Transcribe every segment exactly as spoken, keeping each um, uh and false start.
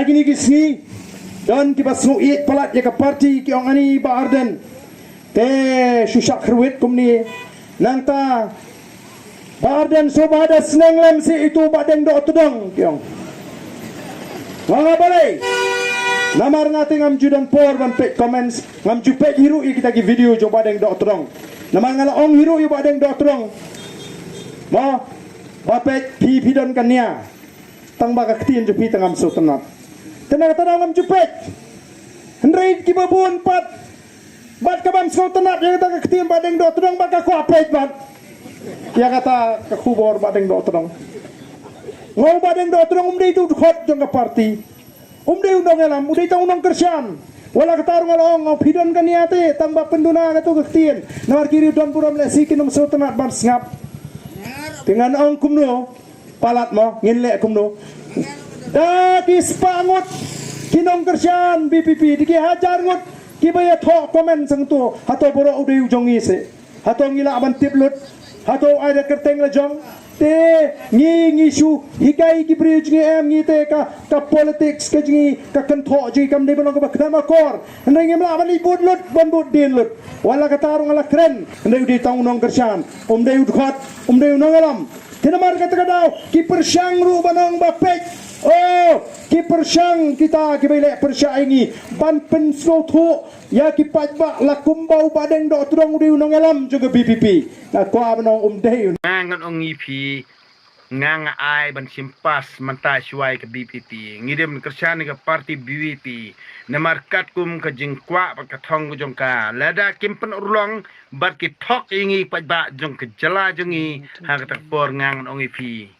Kine ki sngi don kiba sngew ïeit palat ïa ka party, ki ong ani Bah Ardent te shu shah kyrwit kumne. Nangta Bah Ardent sngewbha da sneng lem seh ïa uto u Bahdeng Dohtdong, ki ong. Nga nga balei? Namar nga te ngam ju don por ban peit comments, ngam ju peit hi ruh ïa kita ki video jong u Bahdeng Dohtdong. Namar nga la ong hi ruh ïa u Bahdeng Dohtdong, mo, ba peit phi, phi don ka nia, tang ba ka ktien jong phi te ngam sngewtynnat. Te na kata daw ngam ju peit. Hynrei kiba bun pat, bad ka bym sngewtynnat ïa kata ka ktien Bahdeng Dohtdong, bad ka kwah peit pat ïa kata ka khubor Bahdeng Dohtdong. Nga ong u Bahdeng Dohtdong um dei uta u dkhot jong ka party. Um dei u nongïalam, u dei tang u nongkyrshan. Wat la katta ruh nga la ong, nga ong phi don ka nia te, tang ba pynduna kato ka ktien. Namar ki riew donburom lehse kin ym sngewtynnat ban sngap. Te ngan ong kumno, palat mo, ngin leh kumno? Da ki spah ngut ki nongkyrshan VPP, da ki hajar ngut kiba ïathoh comment sangto, hato baroh u dei u jong ngi seh? Hato ngi lah ban tip lut? Hato ai da kyrteng la jong? Te ngi, ngi shu hikai ki briew jong ngi em? Ngi te ka, ka politics ka jong ngi, ka kynthoh jong ngi kam dei ban long kaba khlem akor. Hynrei ngim lah ban ïeit bud lut, ban bud dien lut. Wat la katta ruh nga la kren, hynrei u dei tang u nongkyrshan, um dei u dkhot, um dei u nongïalam. Te namar kata ka daw ki pyrshang ruh ban ong ba peit. Oh, ki pyrshang kita kiba ïaleh pyrshah ïa ngi ban pynsngewthuh ïa ki paidbah la kumba u Bahdeng Dohtdong u dei u nongïalam jong ka VPP. Nga kwah ban ong um dei u. Nga ngan ong ïa phi, nga nga ai ban shim pass mynta shuwa ïa ka VPP. Ngi dei ban kyrshan ïa ka party VPP namar katkum ka jingkwah bad ka thong ka jong ka. Lada kim pynurlong bad ki thok ïa ngi paidbah jong ka jylla jong ngi, ha kata ka por nga ngan ong ïa phi,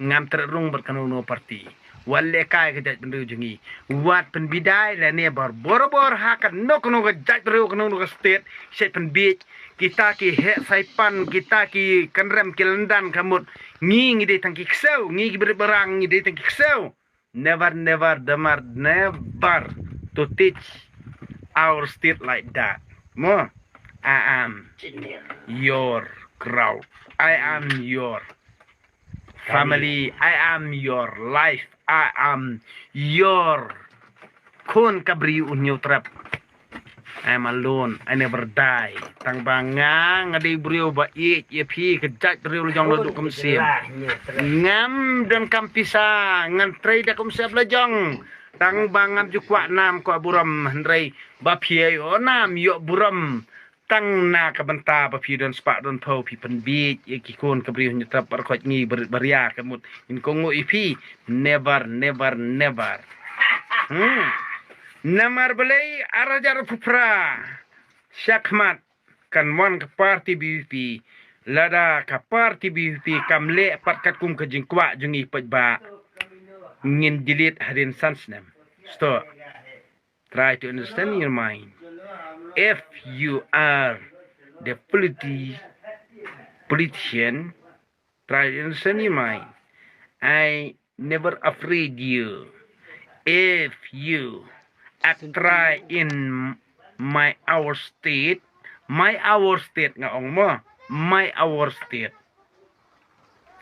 ngam treh rung bad kano kano party. Wat lehkai ka jaitbynriew jong ngi, wat pynbidai lane bor, borabor ha kano kano ka jaitbynriew, kano kano ka state, shet pynbiej. Kita ki heh saipan, kita ki kynrem ki lyndan ka mut. Ngi, ngi dei tang ki ksew, ngi ki barit barang ngi dei tang ki ksew. Never, never, never, never to teach our state like that. Mo, I am your crowd. I am your family. I am your life. I am your khun ka briew u Hynñiewtrep. I am alone, I never die. Tang ba nga, nga dei briew ba ïeit ïa phi, ka jaitbynriew la jong naduh kum sien. Ngam donkam pisa, ngan trei da kum sien la jong. Tang ba ngam ju kwah nam kwah burom, hynrei ba phi ïoh nam ïoh burom. Tang na ka bynta ba phi don spah don phew, phi pynbiej ïa ki khun ka briew Hynñiewtrep, baroh khoit ngi barit baria ka mut. Ngin kohnguh ïa phi, never, never, never. Hmm. Namar balei? Ar hajar arphew phra sha khmat kan wan ka party VPP. Lada ka party VPP kam leh pat katkum ka jingkwah jong ngi paidbah, ngin delete hadien san snem. Stop. Try to understand your mind. If you are the politi-, politician, try to understand your mind. I never afraid you. If you act try in my our state, my our state nga ong mo, my our state.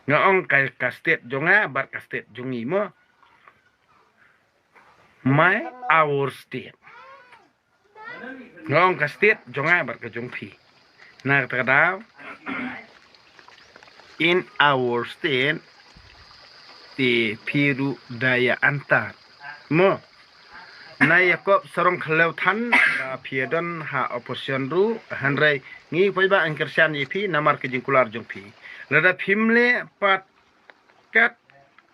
Nga ong ka, ka state jong nga bad ka state jong ngi mo. My our state. Nga ong ka state jong nga bad ka jong phi. Na kata ka daw, in our state, te phi ruh da ïa antar. Mo. Na ïa kop sarong khlew than ba phi don ha opposition ruh, hynrei ngi paidbah ngin kyrshan ïa phi namar ka jingkular jong phi. Lada phim leh pat kat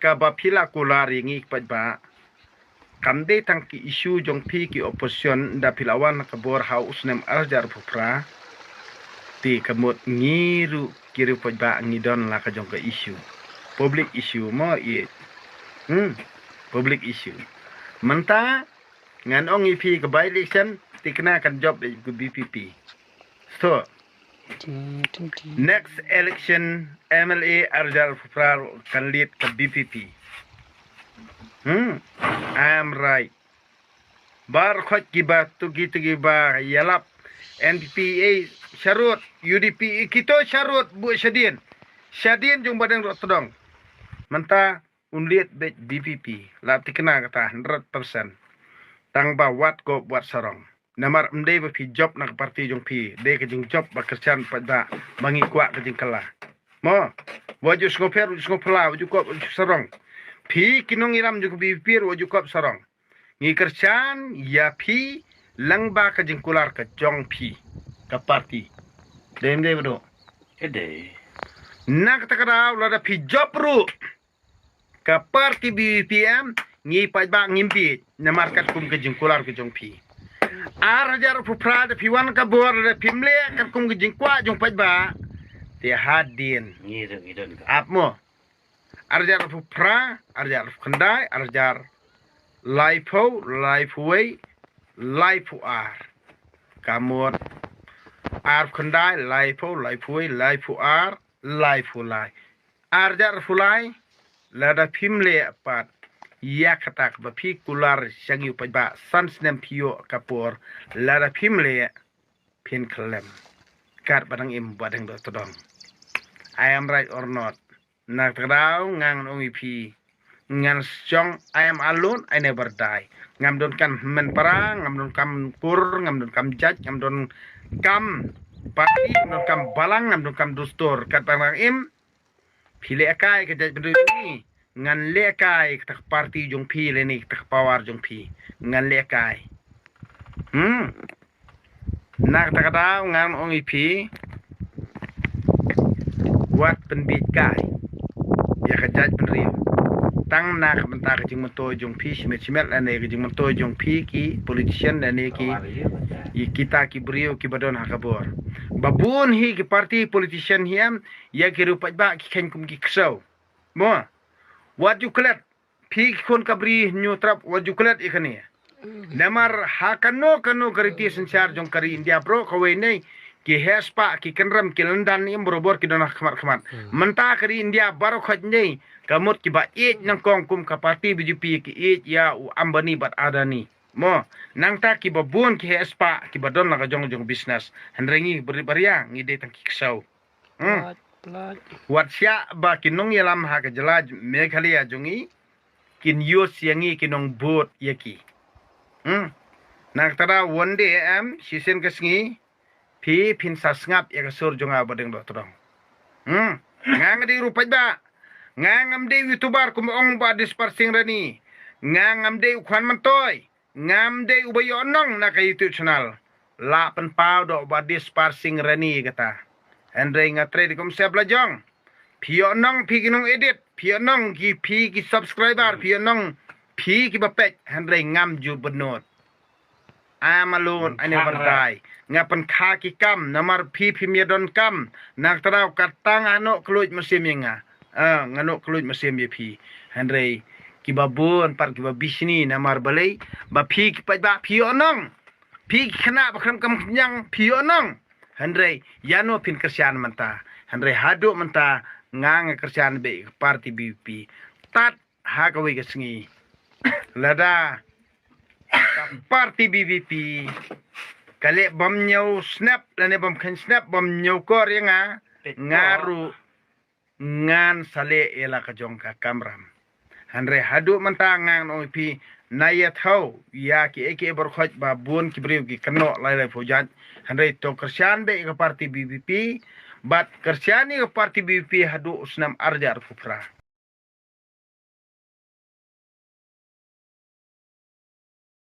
kaba phi la kular ïa ngi paidbah, kam dei tang ki issue jong phi ki opposition, da phi la wan ka bor ha u snem ar hajar arphew phra. Te ka mut ngi ruh ki riew paidbah ngi don la ka jong ka issue. Public issue mo ïeit. Hmm. Public issue. Mynta ngan ong ïa phi ka by election, te kane kan jop ïa ka VPP. So, next election MLA ar hajar arphew phra kan lead ka VPP. Hmm, I am right. Baroh khoit kiba tu ki tu kiba ïalap NPP sharud, UDP kito sharud buh shadien. Shadien jong Bahdeng Dohtdong. Mynta un leit beit VPP. La tikna kata hundred percent. Tang ba wat kop wat sarong. Namar ym dei ba phi jop na ka parti jong phi, dei ka jingjop ba Khristan paidbah ba ngi kwah ka jingkylla. Mo, wat ju sngewpher, wat ju sngewphylla, wat ju kop, wat ju sarong. Phi ki nongïalam jong ka VPP, wat ju kop sarong. Ngi kyrshan ïa phi lyngba ka jingkular ka jong phi, ka parti. Dei ym dei, Bah Duh? Ka dei. Na kata ka daw lada phi jop ruh ka parti VPP, ngi paidbah ngim bieit namar katkum ka jingkular ka jong phi. Ar hajar arphew phra da phi wan ka bor, da phim leh katkum ka jingkwah jong paidbah, te hadien. Ngi don, ngi don ka. Ap mo. Ar hajar arphew phra, ar hajar arphew khyndai, ar hajar laiphew, laiphew wei, laiphew ar. Ka mut arphew khyndai, laiphew, laiphew wei, laiphew ar, laiphew lai. Ar hajar arphew lai, lada phim leh pat ïa kata kaba phi kular sha ngi u paidbah, san snem phi ïoh ka por, lada phim leh, phin khyllem. Katba dang im, Bah Deng Dohtdong. I am right or not? Na kata ka daw nga ngan ong ïa phi, ngan shong, I am alone, I never die. Ngam donkam hynmen para, ngam donkam kur, ngam donkam jait, ngam donkam parti, ngam donkam balang, ngam donkam dustur. Katba dang im, phi lehkai ka jaitbynriew jong ngi, ngan lehkai kata ka parti jong phi lane kata ka power jong phi. Ngan lehkai. Hmm. Na kata ka daw ngan ong ïa phi, wat pynbieit kai ïa ka jaitbynriew tang na ka bynta ka jingmyntoi jong phi shimet shimet lane ka jingmyntoi jong phi ki politician lane ki, ïa kita ki briew kiba don ha ka bor. Ba bun hi ki parti politician hi em, ïa ki riew paidbah ki kheiñ kum ki ksew. Mo. Wat ju klet. Phi ki khun ka Bri Hynñiewtrep, wat ju klet ïa kane. Namar ha kano kano ka riti synshar jong ka ri India baroh kawei ne, ki heh spah, ki kynrem, ki lyndan im barabor ki don ha khmat khmat. Mynta ka ri India baroh khoit ne, ka mut kiba ïeit nyngkong kum ka parti BJP ki ïeit ïa u Ambani bad Adani. Mo, nangta kiba bun ki heh spah, kiba don la ka jong jong business. Hynrei ngi bri baria, ngi dei tang ki ksew. Hmm. Wat shah ba ki nongïalam ha ka jylla Meghalaya jong ngi kin use ïa ngi ki nongbud ïa ki. Hmm. Na kata da one day em, shisien ka sngi, phi phin sa sngap ïa ka sur jong nga Bah Deng Dohtdong. Hmm. Nga nga dei ruh paidbah. Nga ngam dei u YouTuber kum ong Bah Dispar Sing Rani. Nga ngam dei u khwan myntoi. Ngam dei uba ïoh nong na ka YouTube channel. La pynpaw da u Bah Dispar Sing Rani kata. Hynrei nga trei da kum sep la jong. Phi ïoh nong phi ki nong edit, phi ïoh nong ki phi ki subscriber, phi ïoh nong phi kiba peit, hynrei ngam ju bynnud. I'm alone, I never die. Nga pynkha ki kam, namar phi phim ïa don kam. Na kata daw kata nga noh kylluid mynsiem ïa nga. Ah, nga noh kylluid mynsiem ïa phi. Hynrei kiba bun pat kiba bishni namar balei ba phi ki paidbah phi ïoh nong. Phi ki khynnah ba khlem kam khñiang phi ïoh nong. Hynrei ïano phin kyrshan mynta? Hynrei haduh mynta nga nga kyrshan beit ka parti VPP. Tad ha kawei ka sngi lada ka parti VPP ka leh bym ñiew snap lane bym kheiñ snap bym ñiew kor ïa nga, nga ruh ngan sa leh ïa la ka jong ka kamram. Hynrei haduh mynta nga ngan ong ïa phi, na ïa thaw ïa kiei kiei baroh khoit ba bun ki briew ki kynnoh lai lai phew jait. Hynrei to kyrshan beit ïa ka parti VPP bad kyrshan ïa ka parti VPP haduh u snem ar hajar arphew phra.